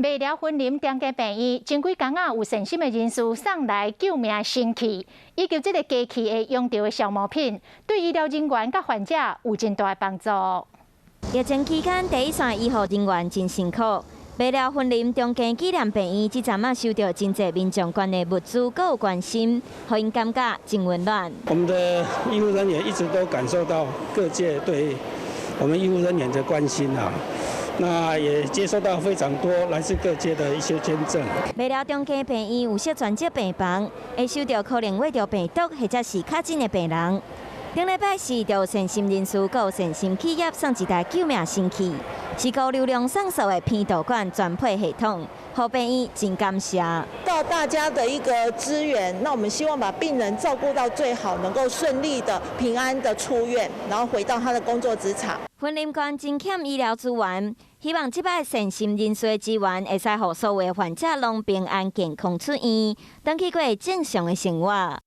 麥寮雲林長庚病院前幾工仔有善心的人士送來救命神器，以及這个機器會用著的消耗品，對醫療人員佮患者有真大的幫助。疫情期間，第一線醫護人員真辛苦。麥寮雲林長庚紀念病院這陣仔收著真濟民眾捐的物資，閣有關心，予𪜶感覺真溫暖。我們的醫護人員一直都感受到各界對我們醫護人員的關心啊。那也接收到非常多來自各界的一些捐贈。麥寮長庚病院有設專責病房，會收著可能秽著病毒或者是確診的病人。頂禮拜四，就有善心人士閣有善心企業送一台救命神器，是高流量送數的鼻導管專配系統，予病院真感謝。到大家的一個支援，那我們希望把病人照顧到最好，能夠順利的、平安的出院，然後回到他的工作職場。雲林縣真欠醫療資源，希望這擺善心人士的支援會使予所有的患者攏平安健康出院，轉去過正常的生活。